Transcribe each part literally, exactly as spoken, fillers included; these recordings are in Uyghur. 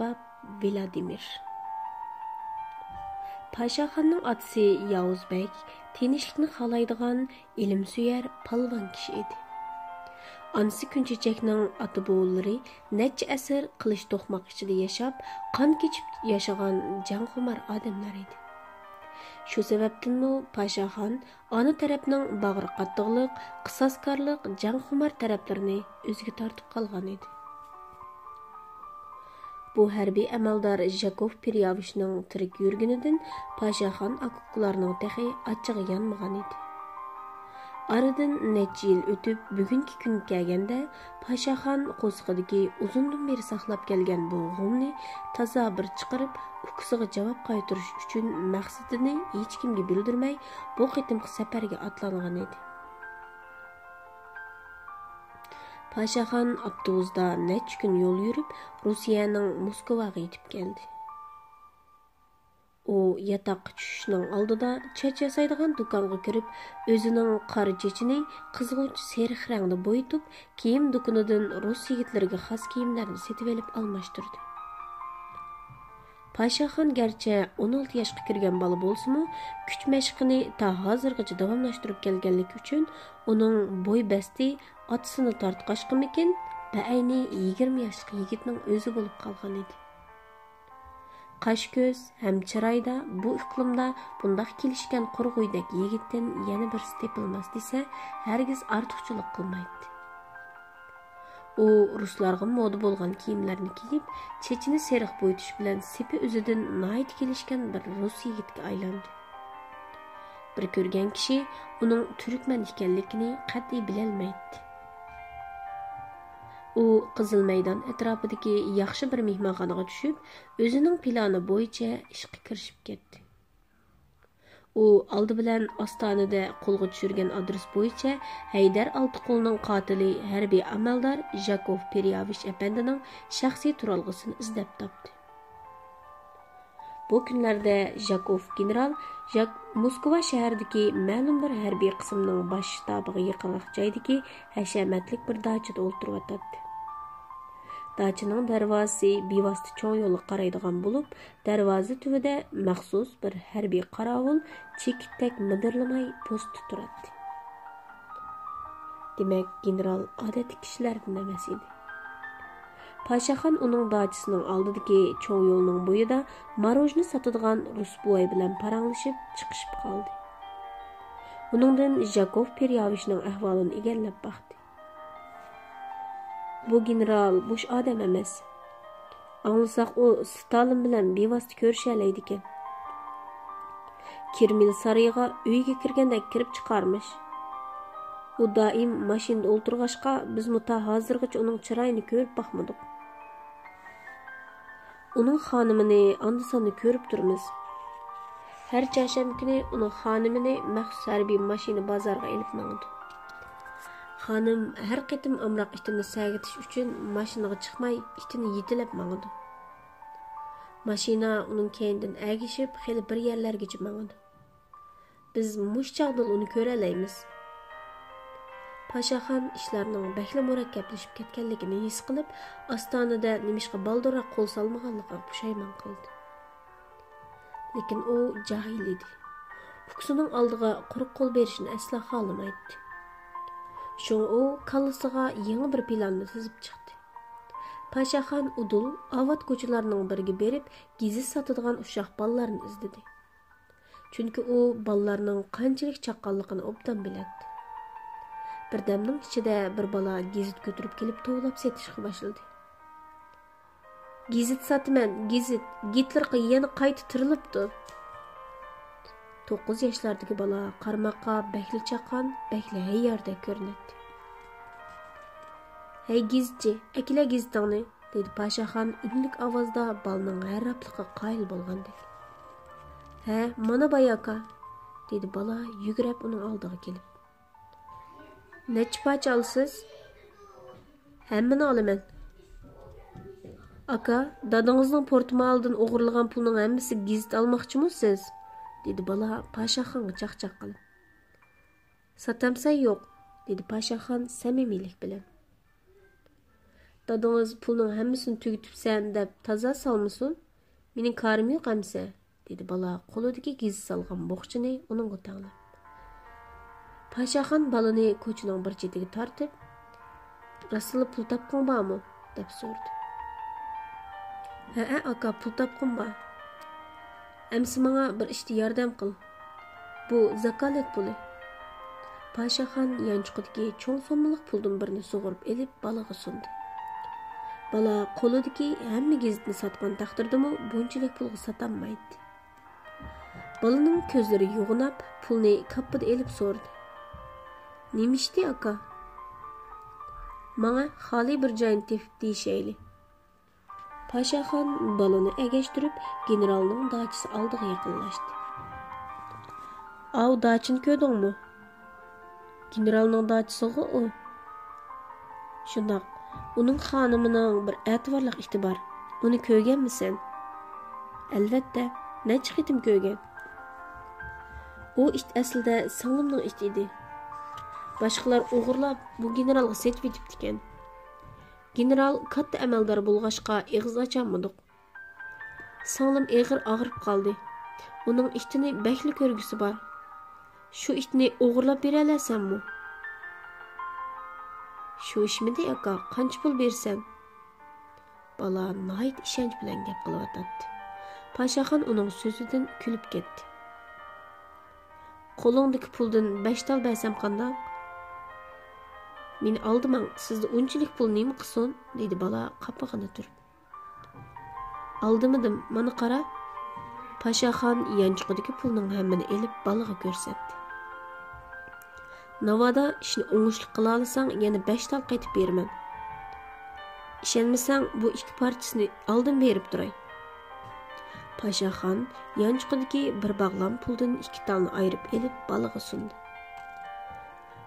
باب ۋىلادىمىر. پاشاخاننىڭ ئاتىسى ياۋۇز بەگ تىنچلىقنى خالايدىغان، ئىلىمسۆيەر، پالۋان كىشى ئىدى. ئانىسى كۈنچېچەكنىڭ ئاتا-بوۋىلىرى نەچچە ئەسىر قىلىچ توقماق ئىچىدە ياشاپ، قان كېچىپ ياشىغان جەڭخۇمار ئادەملەر ئىدى. شۇ سەۋەبتىنمۇ پاشاخان ئانا تەرەپنىڭ باغرى قاتتىقلىق، قىساسكارلىق، جەڭخۇمار تەرەپلىرىنى ئۆزىگە تارتىپ قالغان ئىدى. بۇ ھەربىي ئەمەلدار ژاكوف پېرىياۋىچنىڭ تىرىك يۈرگىنىدىن پاشاخان ئاكا-ئۇكىلارنىڭ تېخى ئاچچىقى يانمىغان ئىدى. ئارىدىن نەچچە يىل ئۆتۈپ، بۈگۈنكى كۈنگە كەلگەندە، پاشاخان قورسىقىدىكى ئۇزۇندىن بېرى ساقلاپ كەلگەن بۇ غۇمنى تازا بىر چىقىرىپ، ئۇكىسىغا جاۋاب قايتۇرۇش ئۈچۈن مەقسىتىنى ھېچكىمگە بىلدۈرمەي، بۇ قېتىمقى سەپەرگە ئاتلانغان ئىدى. پاشاخان ئاپتوبۇستا نەچچە كۈن يول يۈرۈپ، روسىيەنىڭ موسكۋاغا يېتىپ كەلدى. ئۇ ياتاققا چۈشۈشنىڭ ئالدىدا چاچ ياسايدىغان دۇكانغا كىرىپ، ئۆزىنىڭ قارا چېچىنى قىزغۇچ سېرىق رەڭدە بويىتىپ، كىيىم دۇكىنىدىن رۇس يىگىتلىرىگە خاس كىيىملەرنى سېتىۋېلىپ ئالماشتۇردى. پاشاخان گەرچە ئون ئالتە ياشقا كىرگەن بالا بولسىمۇ، كۈچ مەشقىنى تا ھازىرغىچە داۋاملاشتۇرۇپ كەلگەنلىكى ئۈچۈن، ئۇنىڭ بوي بەستى ئاتىسىنى تارتقاچقىمىكىن، بەئەينى يىگىرمە ياشلىق يىگىتنىڭ ئۆزى بولۇپ قالغان ئىدى. قاش-كۆز ھەم چىرايدا بۇ ئىقلىمدا بۇنداق كېلىشكەن قۇرغۇيدەك يىگىتتىن يەنە بىرسى تېپىلماس دېسە، ھەرگىز ئارتۇقچىلىق قىلمايتتى. ئۇ رۇسلارغا مودا بولغان كىيىملەرنى كىيىپ، چېچىنى سېرىق بويىتىش بىلەن سېپى ئۆزىدىن ناھايىتى كېلىشكەن بىر رۇس يىگىتكە ئايلاندى. بىر كۆرگەن كىشى ئۇنىڭ تۈركمەن ئىكەنلىكىنى قەتئىي بىلەلمەيتتى. ئۇ قىزىل مەيدان ئەتراپىدىكى ياخشى بىر مېھمانخانىغا چۈشۈپ، ئۆزىنىڭ پىلانى بويىچە ئىشقا كىرىشىپ كەتتى. ئۇ ئالدى بىلەن ئاستانىدە قولغا چۈشۈرگەن ئادرېس بويىچە ھەيدەر ئالتىقۇلنىڭ قاتىلى ھەربىي ئەمەلدار ژاكوف پېرىياۋىچ ئەپەندىنىڭ شەخسىي تۇرالغۇسىنى ئىزدەپ تاپتى. بۇ كۈنلەردە ژاكوف گېنېرال ژاك موسكۋا شەھىرىدىكى مەلۇم بىر ھەربىي قىسىمنىڭ باش شتابىغا يېقىنراق جايدىكى ھەشەمەتلىك بىر داچىدا ئولتۇرۇۋاتاتتى. داچىنىڭ دەرۋازىسى بىۋاسىتە چوڭ يولغا قارايدىغان بولۇپ، دەرۋازا تۈۋىدە مەخسۇس بىر ھەربىي قاراۋۇل چېكىتتەك مىدىرلىماي پوستتا تۇراتتى. دېمەك، گېنېرال ئادەتتىكى كىشىلەردىن ئەمەس ئىدى. پاشاخان ئۇنىڭ داچىسىنىڭ ئالدىدىكى چوڭ يولنىڭ بويىدا ماروژنى ساتىدىغان رۇس بوۋاي بىلەن پاراڭلىشىپ چىقىشىپ قالدى. ئۇنىڭدىن ژاكوف پېرىياۋىچنىڭ ئەھۋالىنى ئىگىلەپ باقتى. بۇ گېنېرال بوش ئادەم ئەمەس. ئاڭلىساق، ئۇ ستالىن بىلەن بىۋاسىتە كۆرۈشەلەيدىكەن. كرېمىل سارىيىغا ئۆيگە كىرگەندەك كىرىپ چىقارمىش. ئۇ دائىم ماشىنىدا ئولتۇرغاچقا، بىزمۇ تا ھازىرغىچە ئۇنىڭ چىرايىنى كۆرۈپ باقمىدۇق. ئۇنىڭ خانىمىنى ئاندا-ساندا كۆرۈپ تۇرىمىز. ھەر چارشەنبە كۈنى ئۇنىڭ خانىمىنى مەخسۇس ھەربىي ماشىنا بازارغا ئېلىپ ماڭىدۇ. خانىم ھەر قېتىم ئامراق ئىتىنى سەگىتىش ئۈچۈن ماشىنىغا چىقماي، ئىتىنى يېتىلەپ ماڭىدۇ. ماشىنا ئۇنىڭ كەينىدىن ئەگىشىپ، خېلى بىر يەرلەرگىچە ماڭىدۇ. بىز مۇشۇ چاغدىلا ئۇنى كۆرەلەيمىز. پاشاخان ئىشلارنىڭ بەكلا مۇرەككەپلىشىپ كەتكەنلىكىنى ھېس قىلىپ، ئاستانىدا نېمىشقا بالدۇرراق قول سالمىغانلىقىغا پۇشايمان قىلدى. لېكىن ئۇ جاھىل ئىدى. ئۇكىسىنىڭ ئالدىغا قۇرۇق قول بېرىشنى ئەسلا خالىمايتتى. شۇڭا ئۇ كاللىسىغا يېڭى بىر پىلاننى تىزىپ چىقتى. پاشاخان ئۇدۇل ئاۋات كوچىلارنىڭ بىرىگە بېرىپ، گېزىت ساتىدىغان ئۇششاق بالىلارنى ئىزدىدى. چۈنكى ئۇ بالىلارنىڭ قانچىلىك چاققانلىقىنى ئوبدان بىلەتتى. بىردەمنىڭ ئىچىدە بىر بالا گېزىت كۆتۈرۈپ كېلىپ توۋلاپ سېتىشقا باشلىدى. «گېزىت ساتىمەن، گېزىت! گىتلېرغا يەنە قايتا تىرىلىپتۇ!» توققۇز ياشلاردىكى بالا قارىماققا بەكلا چاققان، بەكلا ھەيياردەك كۆرۈنەتتى. «ھەي، گېزىتچى، ئەكېلە گېزىتىڭنى!» دېدى پاشاخان ئۈنلۈك ئاۋازدا، بالىنىڭ ھەرراپلىقىغا قايىل بولغاندەك. «ھە، مانا باي ئاكا!» دېدى بالا يۈگرەپ ئۇنىڭ ئالدىغا كېلىپ. «نەچچە پارچە ئالىسىز؟» «ھەممىنى ئالىمەن.» «ئاكا، دادىڭىزنىڭ پورتمالىدىن ئوغرىلىغان پۇلنىڭ ھەممىسىگە گېزىت ئالماقچىمۇ سىز؟» دېدى بالا پاشاخانغا چاقچاق قىلىپ. «ساتامسەن يوق؟» دېدى پاشاخان سەمىمىيلىك بىلەن. دادىڭىز پۇلنىڭ ھەممىسىنى تۈگىتىپسەن دەپ تازا سالمىسۇن، مېنىڭ كارىم يوق ئەمىسە، دېدى بالا قولىدىكى گېزىت سالغان بوخچىنى ئۇنىڭغا تەڭلەپ. پاشاخان بالىنى كوچىنىڭ بىر چېتىگە تارتىپ، راستلا پۇل تاپقۇڭ بارمۇ؟ دەپ سورىدى. ھەئە، ئاكا، پۇل تاپقۇم بار. ئەمسە ماڭا بىر ئىشتا ياردەم قىل. بۇ زاكالەت پۇلى. پاشاخان يانچۇقىدىكى چوڭ سوممىلىق پۇلدىن بىرنى سۇغۇرۇپ ئېلىپ، بالىغا سۇندى. بالا قولىدىكى ھەممە گېزىتنى ساتقان تەقدىردىمۇ بۇنچىلىك پۇلغا ساتالمايتتى. بالىنىڭ كۆزلىرى يوغىناپ، پۇلنى كاپپىدا ئېلىپ سورىدى. نېمە ئىشتى، ئاكا؟ ماڭا خالىي بىر جاينى تېپىپ دېيىشەيلى. پاشاخان بالىنى ئەگەشتۈرۈپ، گېنېرالنىڭ داچىسى ئالدىغا يېقىنلاشتى. ئاۋۇ داچىنى كۆردۈڭمۇ؟ گېنېرالنىڭ داچىسىغۇ ئۇ. شۇنداق، ئۇنىڭ خانىمىنىڭ بىر ئەتىۋارلىق ئىتى بار. ئۇنى كۆرگەنمىسەن؟ ئەلۋەتتە، نەچچە قېتىم كۆرگەن. ئۇ ئىت ئەسلىدە سىڭلىمنىڭ ئىتى ئىدى. باشقىلار ئوغرىلاپ، بۇ گېنېرالغا سېتىۋېتىپتىكەن. گېنېرال كاتتا ئەمەلدار بولغاچقا، ئېغىز ئاچالمىدۇق. سىڭلىم ئېغىر ئاغرىپ قالدى. ئۇنىڭ ئىتىنى بەكلا كۆرگۈسى بار. شۇ ئىتنى ئوغرىلاپ بېرەلەيسەنمۇ؟ شۇ ئىشمىدى، ئاكا، قانچە پۇل بېرىسەن؟ بالا ناھايىتى ئىشەنچ بىلەن گەپ قىلىۋاتاتتى. پاشاخان ئۇنىڭ سۆزىدىن كۈلۈپ كەتتى. قولۇڭدىكى پۇلدىن بەش تال بەرسەم قانداق؟ مېنى ئالدىماڭ، سىزدە ئۇنچىلىك پۇل نېمە قىلسۇن؟ دېدى بالا قاپىقىنى تۈرۈپ. ئالدىمىدىم، مانا قارا. پاشاخان يانچۇقىدىكى پۇلنىڭ ھەممىنى ئېلىپ بالىغا كۆرسەتتى. ناۋادا ئىشنى ئوڭۇشلۇق قىلالىساڭ، يەنە بەش تال قېتىپ بېرىمەن. ئىشەنمىسەڭ، بۇ ئىككى پارچىسىنى ئالدىن بېرىپ تۇراي. پاشاخان يانچۇقىدىكى بىر باغلام پۇلدىن ئىككى تالنى ئايرىپ ئېلىپ بالىغا سۇندى.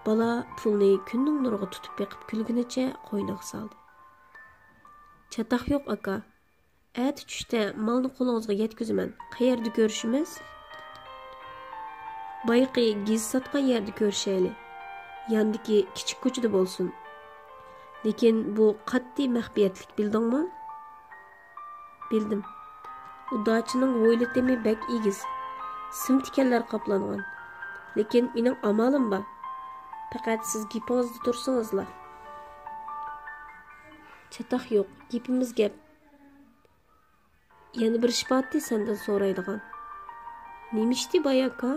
بالا پۇلنى كۈننىڭ نۇرىغا تۇتۇپ بېقىپ كۈلگىنىچە قوينىغا سالدى. چاتاق يوق، ئاكا. ئەتە چۈشتە مالنى قولىڭىزغا يەتكۈزىمەن. قەيەردە كۆرۈشىمىز؟ بايىقى گېزىت ساتقان يەردە كۆرۈشەيلى. ياندىكى كىچىك كوچىدا بولسۇن. لېكىن بۇ قەتئىي مەخپىيەتلىك، بىلدىڭمۇ؟ بىلدىم. ئۇ داچىنىڭ ھويلا تېمى بەك ئېگىز. سىم تىكەنلەر قاپلانغان. لېكىن مېنىڭ ئامالىم بار. پەقەت سىز گېپىڭىزدە تۇرسىڭىزلا. چاتاق يوق، گېپىمىز گەپ. يەنە بىر ئىش بارتى سەندىن سورايدىغان. نېمە ئىشتى باي ئاكا؟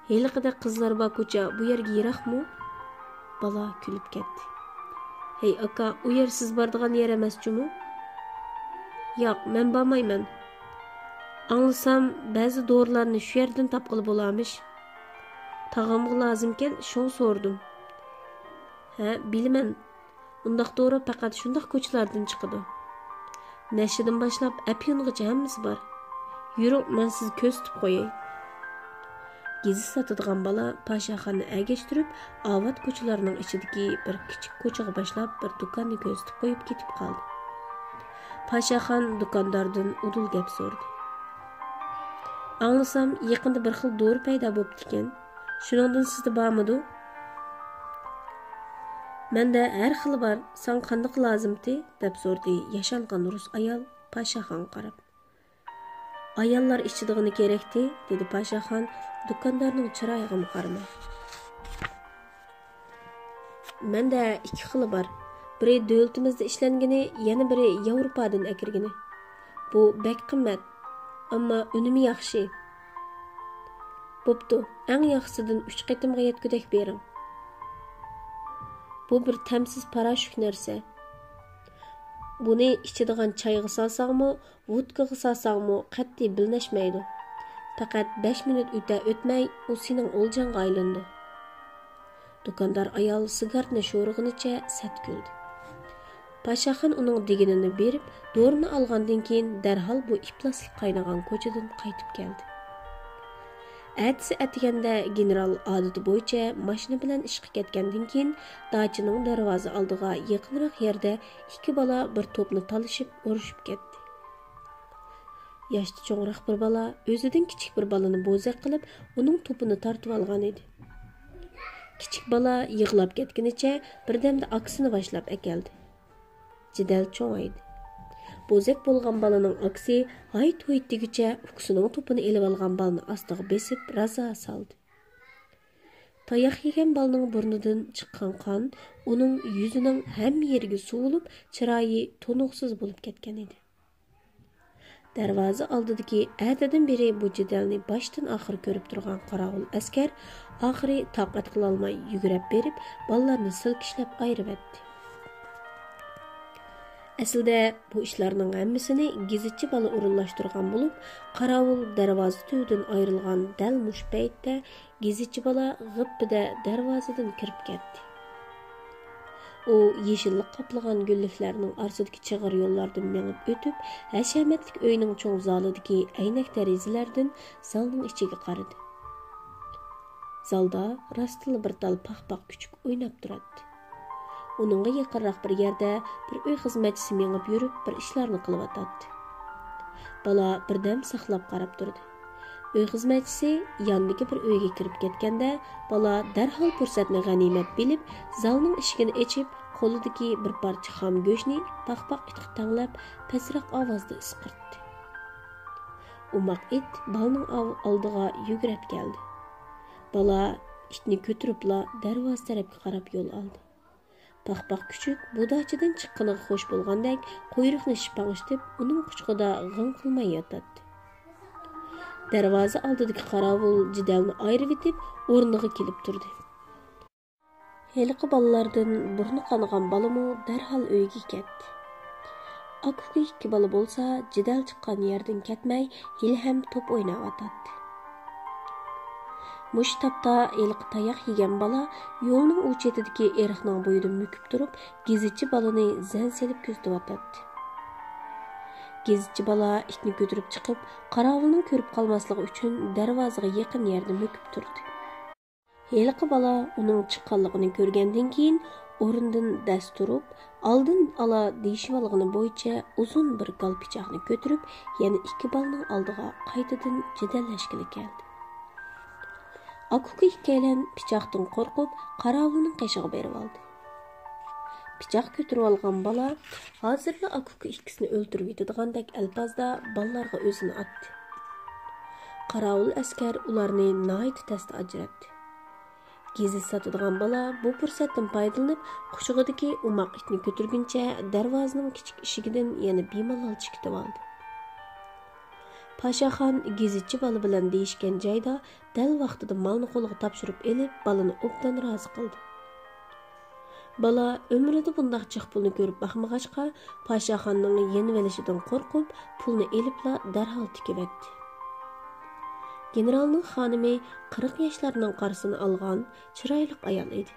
ھېلىقىدەك قىزلار بار كوچا بۇ يەرگە يىراقمۇ؟ بالا كۈلۈپ كەتتى. ھەي ئاكا، ئۇ يەر سىز بارىدىغان يەر ئەمەس جۇمۇ؟ ياق، مەن بارمايمەن. ئاڭلىسام، بەزى دورىلارنى شۇ يەردىن تاپقىلى بولارمىش. تاغامغا لازىمكەن، شۇڭا سورىدىم. ھە، بىلىمەن. ئۇنداق دورا پەقەت شۇنداق كوچىلاردىن چىقىدۇ. نەشىدىن باشلاپ ئەپيۈنغىچە ھەممىسى بار. يۈرۈڭ، مەن سىزگە كۆرسىتىپ قوياي. گېزىت ساتىدىغان بالا پاشاخاننى ئەگەشتۈرۈپ، ئاۋات كوچىلارنىڭ ئىچىدىكى بىر كىچىك كوچىغا باشلاپ، بىر دۇكاننى كۆرسىتىپ قويۇپ كېتىپ قالدى. پاشاخان دۇكانداردىن ئۇدۇل گەپ سورىدى. ئاڭلىسام، يېقىندا بىر خىل دورا پەيدا بوپتىكەن. شۇنىڭدىن سىزدە بارمىدۇ؟ مەندە ھەر خىلى بار، ساڭا قاندىقى لازىمتى؟ دەپ سورىدى ياشانغان رۇس ئايال پاشاخانغا قاراپ. ئاياللار ئىچىدىغىنى كېرەكتى، دېدى پاشاخان دۇكاندارنىڭ چىرايىغىمۇ قارىماي. مەندە ئىككى خىلى بار. بىرى دۆلىتىمىزدە ئىشلەنگىنى، يەنە بىرى ياۋروپادىن ئەكىرگىنى. بۇ بەك قىممەت، ئەمما ئۈنۈمى ياخشى. بوپتۇ، ئەڭ ياخشىسىدىن ئۈچ قېتىمغا يەتكۈدەك بېرىڭ. بۇ بىر تەمسىز پاراشوك نەرسە. بۇنى ئىچىدىغان چايغا سالساڭمۇ، ۋودكىغا سالساڭمۇ قەتئىي بىلىنەشمەيدۇ. پەقەت بەش مىنۇت ئۆتە-ئۆتمەي ئۇ سېنىڭ ئولجاڭغا ئايلىنىدۇ. دۇكاندار ئايال سىگارنى شورىغىنىچە سەت كۈلدى. پاشاخان ئۇنىڭ دېگىنىنى بېرىپ، دورىنى ئالغاندىن كېيىن دەرھال بۇ ئىپلاسلىق قاينىغان كوچىدىن قايتىپ كەلدى. ئەتىسى ئەتىگەندە گېنېرال ئادىتى بويىچە ماشىنا بىلەن ئىشقا كەتكەندىن كېيىن، داچىنىڭ دەرۋازا ئالدىغا يېقىنراق يەردە ئىككى بالا بىر توپنى تالىشىپ ئۇرۇشۇپ كەتتى. ياشتا چوڭراق بىر بالا ئۆزىدىن كىچىك بىر بالىنى بوزەك قىلىپ، ئۇنىڭ توپىنى تارتىۋالغان ئىدى. كىچىك بالا يىغلاپ كەتكىنىچە بىردەمدە ئاكىسىنى باشلاپ ئەكەلدى. جېدەل چوڭايدى. بوزەك بولغان بالىنىڭ ئاكىسى ھايت-ھۇيت دېگۈچە ئۇكىسىنىڭ توپىنى ئېلىۋالغان بالىنى ئاستىغا بېسىپ رازا سالدى. تاياق يېگەن بالىنىڭ بۇرنىدىن چىققان قان ئۇنىڭ يۈزىنىڭ ھەممە يېرىگە سۇۋۇلۇپ، چىرايى تونۇقسىز بولۇپ كەتكەن ئىدى. دەرۋازا ئالدىدىكى ئەتىدىن بېرى بۇ جېدەلنى باشتىن ئاخىر كۆرۈپ تۇرغان قاراۋۇل ئەسكەر ئاخىرى تاقەت قىلالماي يۈگرەپ بېرىپ، بالىلارنى سىلكىشلەپ ئايرىۋەتتى. ئەسلىدە بۇ ئىشلارنىڭ ھەممىسىنى گېزىتچى بالا ئورۇنلاشتۇرغان بولۇپ، قاراۋۇل دەرۋازا تۈۋىدىن ئايرىلغان دەل مۇشۇ پەيتتە گېزىتچى بالا غىپپىدە دەرۋازىدىن كىرىپ كەتتى. ئۇ يېشىللىق قاپلىغان گۈللۈكلەرنىڭ ئارىسىدىكى چىغىر يوللاردىن مېڭىپ ئۆتۈپ، ھەشەمەتلىك ئۆينىڭ چوڭ زالىدىكى ئەينەك تېرىزىلەردىن زالنىڭ ئىچىگە قارىدى. زالدا راستتىنلا بىر تال پاخپاق كۈچۈك ئويناپ تۇراتتى. ئۇنىڭغا يېقىنراق بىر يەردە بىر ئۆي خىزمەتچىسى مېڭىپ يۈرۈپ، بىر ئىشلارنى قىلىۋاتاتتى. بالا بىردەم ساقلاپ قاراپ تۇردى. ئۆي خىزمەتچىسى ياندىكى بىر ئۆيگە كىرىپ كەتكەندە، بالا دەرھال پۇرسەتنى غەنىيمەت بىلىپ، زالنىڭ ئىشىكىنى ئېچىپ، قولىدىكى بىر پارچە خام گۆشنى پاخپاق ئىتقا تەڭلەپ، پەسرەك ئاۋازدا ئىسقىرتتى. ئوماق ئىت بالىنىڭ ئاۋ-، ئالدىغا يۈگرەپ كەلدى. بالا ئىتنى كۆتۈرۈپلا دەرۋازا تەرەپكە قاراپ يول ئالدى. پاخپاق كۈچۈك بۇ داچىدىن چىققىنىغا خوش بولغاندەك، قۇيرۇقىنى شىپاڭشىتىپ، ئۇنىڭ قۇچىقىدا غىڭ قىلماي ياتاتتى. دەرۋازا ئالدىدىكى قاراۋۇل جېدەلنى ئايرىۋېتىپ، ئورنىغا كېلىپ تۇردى. ھېلىقى بالىلاردىن بۇرنى قانىغان بالىمۇ دەرھال ئۆيىگە كەتتى. ئاكا-ئۇكا ئىككى بالا بولسا جېدەل چىققان يەردىن كەتمەي، ھېلىھەم توپ ئويناۋاتاتتى. مۇشۇ تاپتا ھېلىقى تاياق يېگەن بالا يولنىڭ ئۇ چېتىدىكى ئېرىقنىڭ بويىدا مۆكۈپ تۇرۇپ، گېزىتچى بالىنى زەن سېلىپ كۆزىتىۋاتاتتى. گېزىتچى بالا ئىتنى كۆتۈرۈپ چىقىپ، قاراۋۇلنىڭ كۆرۈپ قالماسلىقى ئۈچۈن دەرۋازىغا يېقىن يەردە مۆكۈپ تۇردى. ھېلىقى بالا ئۇنىڭ چىققانلىقىنى كۆرگەندىن كېيىن، ئورنىدىن دەس تۇرۇپ، ئالدىن ئالا دېيىشىۋالغىنى بويىچە ئۇزۇن بىر گال پىچاقنى كۆتۈرۈپ، يەنە ئىككى بالىنىڭ ئالدىغا قايتىدىن جېدەللەشكىلى كەلدى. ئاكا-ئۇكا ئىككىيلەن پىچاقتىن قورقۇپ، قاراۋۇلنىڭ قېشىغا بېرىۋالدى. پىچاق كۆتۈرۈۋالغان بالا ھازىرلا ئاكا-ئۇكا ئىككىسىنى ئۆلتۈرۈۋېتىدىغاندەك ئەلپازدا بالىلارغا ئۆزىنى ئاتتى. قاراۋۇل ئەسكەر ئۇلارنى ناھايىتى تەستە ئاجراتتى. گېزىت ساتىدىغان بالا بۇ پۇرسەتتىن پايدىلىنىپ، قۇچىقىدىكى ئوماق ئىتنى كۆتۈرگىنىچە دەرۋازىنىڭ كىچىك ئىشىكىدىن يەنە بىمالال چىقىۋالدى. پاشاخان گېزىتچى بالا بىلەن دېيىشكەن جايدا دەل ۋاقتىدا مالنى قولىغا تاپشۇرۇپ ئېلىپ، بالىنى ئوبدان رازى قىلدى. بالا ئۆمرىدە بۇنداق جىق پۇلنى كۆرۈپ باقمىغاچقا، پاشاخاننىڭ يېنىۋېلىشىدىن قورقۇپ، پۇلنى ئېلىپلا دەرھال تىكىۋەتتى. گېنېرالنىڭ خانىمى قىرىق ياشلارنىڭ قارىسىنى ئالغان چىرايلىق ئايال ئىدى.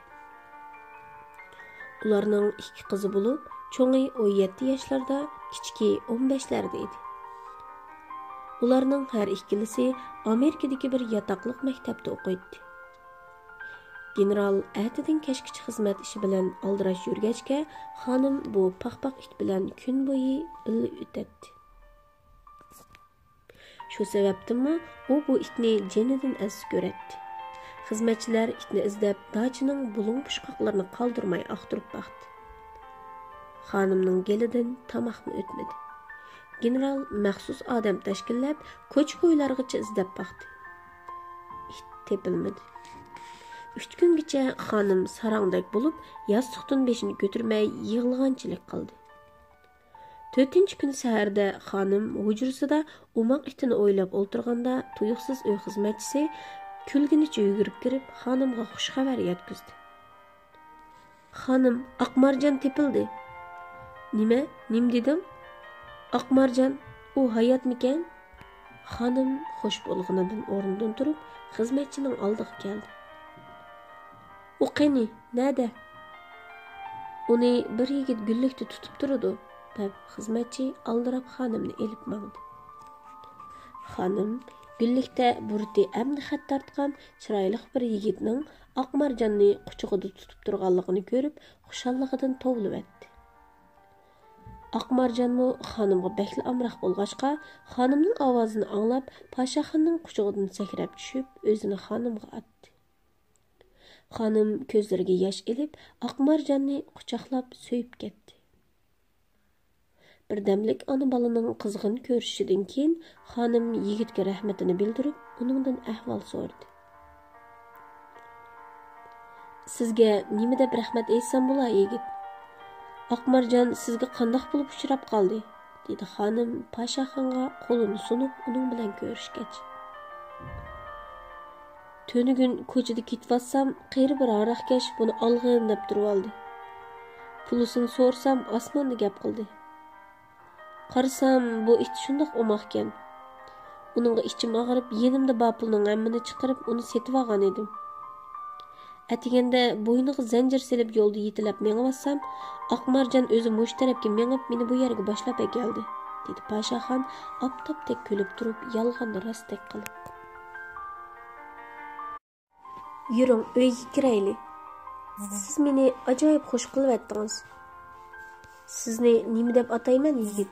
ئۇلارنىڭ ئىككى قىزى بولۇپ، چوڭى ئون يەتتە ياشلاردا، كىچىكى ئون بەشلەردە ئىدى. ئۇلارنىڭ ھەر ئىككىلىسى ئامېرىكىدىكى بىر ياتاقلىق مەكتەپتە ئوقۇيتتى. گېنېرال ئەتىدىن كەچكىچە خىزمەت ئىشى بىلەن ئالدىراش يۈرگەچكە، خانىم بۇ پاخپاق ئىت بىلەن كۈن بويى بىللە ئۆتەتتى. شۇ سەۋەبتىنمۇ ئۇ بۇ ئىتنى جېنىدىن ئەزىز كۆرەتتى. خىزمەتچىلەر ئىتنى ئىزدەپ، داچىنىڭ بۇلۇڭ-پۇچقاقلىرىنى قالدۇرماي ئاختۇرۇپ باقتى. خانىمنىڭ گېلىدىن تاماقمۇ ئۆتمىدى. گېنېرال مەخسۇس ئادەم تەشكىللەپ، كوچا-كويلارغىچە ئىزدەپ باقتى. ئىت تېپىلمىدى. ئۈچ كۈنگىچە خانىم ساراڭدەك بولۇپ، ياستۇقتىن بېشىنى كۆتۈرمەي يىغلىغانچىلىك قىلدى. تۆتىنچى كۈنى سەھەردە خانىم ھۇجرىسىدا ئوماق ئىتىنى ئويلاپ ئولتۇرغاندا، تۇيۇقسىز ئۆي خىزمەتچىسى كۈلگىنىچە يۈگۈرۈپ كىرىپ، خانىمغا خۇش خەۋەر يەتكۈزدى. خانىم، ئاق مارجان تېپىلدى. نېمە؟ نېمە دېدىڭ؟ ئاق مارجان، ئۇ ھاياتمىكەن؟ خانىم خۇش بولغىنىدىن ئورنىدىن تۇرۇپ، خىزمەتچىنىڭ ئالدىغا كەلدى. ئۇ قېنى، نەدە؟ ئۇنى بىر يىگىت گۈللۈكتە تۇتۇپ تۇرىدۇ، دەپ خىزمەتچى ئالدىراپ خانىمنى ئېلىپ ماڭدى. خانىم گۈللۈكتە بۇرۇتى ئەمدى خەت تارتقان چىرايلىق بىر يىگىتنىڭ ئاق مارجاننى قۇچىقىدا تۇتۇپ تۇرغانلىقىنى كۆرۈپ، خۇشاللىقىدىن توۋلىۋەتتى. ئاق مارجانمۇ خانىمغا بەكلا ئامراق بولغاچقا، خانىمنىڭ ئاۋازىنى ئاڭلاپ، پاشاخاننىڭ قۇچىقىدىن سەكرەپ چۈشۈپ، ئۆزىنى خانىمغا ئاتتى. خانىم كۆزلىرىگە ياش ئېلىپ، ئاقمارجاننى قۇچاقلاپ سۆيۈپ كەتتى. بىردەملىك ئانا-بالىنىڭ قىزغىن كۆرۈشۈشىدىن كېيىن، خانىم يىگىتكە رەھمىتىنى بىلدۈرۈپ، ئۇنىڭدىن ئەھۋال سورىدى. «سىزگە نېمە دەپ رەھمەت ئېيتسام بولا، يىگىت؟ ئاقمارجان سىزگە قانداق بولۇپ ئۇچراپ قالدى؟» دېدى خانىم پاشاخانغا قولىنى سۇنۇپ، ئۇنىڭ بىلەن كۆرۈشكەچ. «تۈنۈگۈن كوچىدا كېتىۋاتسام، قېرى بىر ھاراقكەش بۇنى ئالغىن دەپ تۇرۇۋالدى. پۇلىسىنى سورىسام، ئاسماندا گەپ قىلدى. قارىسام، بۇ ئىت شۇنداق ئوماقكەن. ئۇنىڭغا ئىچىم ئاغرىپ، يېنىمدا بار پۇلنىڭ ھەممىنى چىقىرىپ، ئۇنى سېتىۋالغان ئىدىم. ئەتىگەندە بوينىغا زەنجىر سېلىپ يولدا يېتىلەپ مېڭىۋاتسام، ئاقمارجان ئۆزى مۇشۇ تەرەپكە مېڭىپ، مېنى بۇ يەرگە باشلاپ ئەكەلدى»، دېدى پاشاخان ئاپتاپتەك كۈلۈپ تۇرۇپ، يالغاننى راستتەك قىلىپ. «يۈرۈڭ، ئۆيگە كىرەيلى. سىز مېنى ئاجايىپ خۇش قىلىۋەتتىڭىز. سىزنى نېمە دەپ ئاتايمەن، يىگىت؟»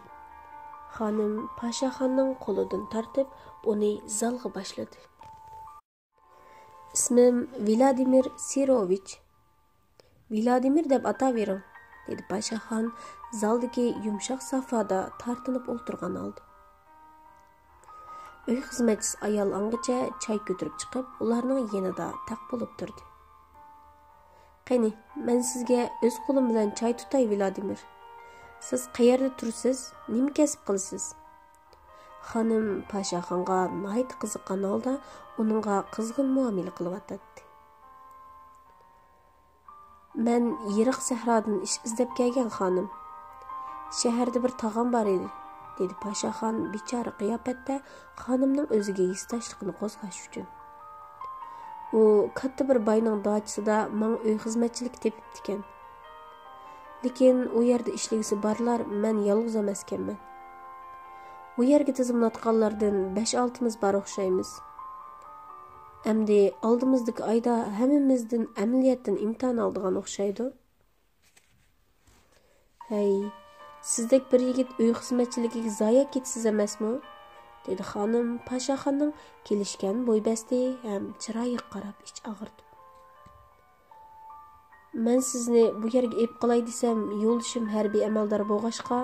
خانىم پاشاخاننىڭ قولىدىن تارتىپ، ئۇنى زالغا باشلىدى. «ئىسمىم ۋلادىمىر سىروۋىچ. ۋلادىمىر دەپ ئاتاۋېرىڭ»، دېدى پاشاخان زالدىكى يۇمشاق سافادا تارتىنىپ ئولتۇرغان ھالدا. ئۆي خىزمەتچىسى ئايال ئاڭغىچە چاي كۆتۈرۈپ چىقىپ، ئۇلارنىڭ يېنىدا تەق بولۇپ تۇردى. «قېنى، مەن سىزگە ئۆز قولۇم بىلەن چاي تۇتاي، ۋلادىمىر. سىز قەيەردە تۇرىسىز؟ نېمە كەسىپ قىلىسىز؟» خانىم پاشاخانغا ناھايىتى قىزىققان ھالدا ئۇنىڭغا قىزغىن مۇئامىلە قىلىۋاتاتتى. «مەن يىراق سەھرادىن ئىش ئىزدەپ كەلگەن خانىم. شەھەردە بىر تاغام بار ئىدى»، دېدى پاشاخان بىچارە قىياپەتتە خانىمنىڭ ئۆزىگە ھېسداشلىقىنى قوزغاش ئۈچۈن. «ئۇ كاتتا بىر باينىڭ داچىسىدا ماڭا ئۆي خىزمەتچىلىكى تېپىپتىكەن. لېكىن ئۇ يەردە ئىشلىگۈسى بارلار مەن يالغۇز ئەمەسكەنمەن. ئۇ يەرگە تىزىملاتقانلاردىن بەش-ئالتىمىز بار ئوخشايمىز. ئەمدى ئالدىمىزدىكى ئايدا ھەممىمىزدىن ئەمەلىيەتتىن ئىمتىھان ئالىدىغان ئوخشايدۇ.» «ھەي، سىزدەك بىر يىگىت ئۆي خىزمەتچىلىكىگە زايە كېتىسىز ئەمەسمۇ؟» دېدى خانىم پاشاخاننىڭ كېلىشكەن بوي-بەستى ھەم چىرايىغا قاراپ ئىچ ئاغرىتىپ. «مەن سىزنى بۇ يەرگە ئېلىپ قالاي دېسەم، يولدىشىم ھەربىي ئەمەلدار بولغاچقا،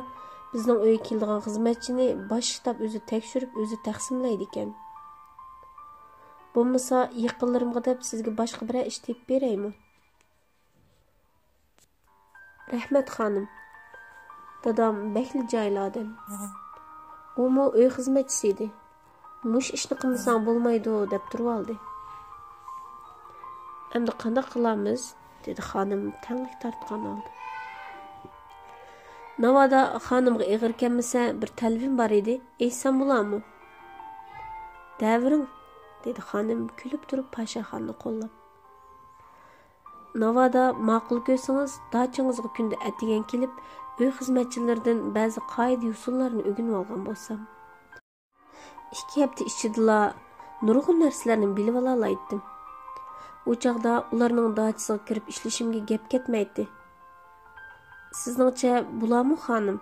بىزنىڭ ئۆيگە كېلىدىغان خىزمەتچىنى باش شتاب ئۆزى تەكشۈرۈپ، ئۆزى تەقسىملەيدىكەن. بولمىسا، يېقىنلىرىمغا دەپ سىزگە باشقا بىرەر ئىش تېپىپ بېرەيمۇ؟» «رەھمەت، خانىم. دادام بەكلا جاھىل ئادەم. ئۇمۇ ئۆي خىزمەتچىسى ئىدى. مۇشۇ ئىشنى قىلمىساڭ بولمايدۇ دەپ تۇرۇۋالدى.» «ئەمدى قانداق قىلارمىز؟» دېدى خانىم تەڭلىك تارتقان ھالدا. «ناۋادا خانىمغا ئېغىر كەلمىسە، بىر تەلىپىم بار ئىدى، ئېيتسام بولارمۇ؟» «دەۋېرىڭ»، دېدى خانىم كۈلۈپ تۇرۇپ پاشاخاننى قوللاپ. «ناۋادا ماقۇل كۆرسىڭىز، داچىڭىزغا كۈندە ئەتىگەن كېلىپ، ئۆي خىزمەتچىلىرىدىن بەزى قائىدە-يوسۇنلارنى ئۆگىنىۋالغان بولسام. ئىككى ھەپتە ئىچىدىلا نۇرغۇن نەرسىلەرنى بىلىۋالالايتتىم. ئۇ چاغدا ئۇلارنىڭ داچىسىغا كىرىپ ئىشلىشىمگە گەپ كەتمەيتتى. سىزنىڭچە بولارمۇ، خانىم؟»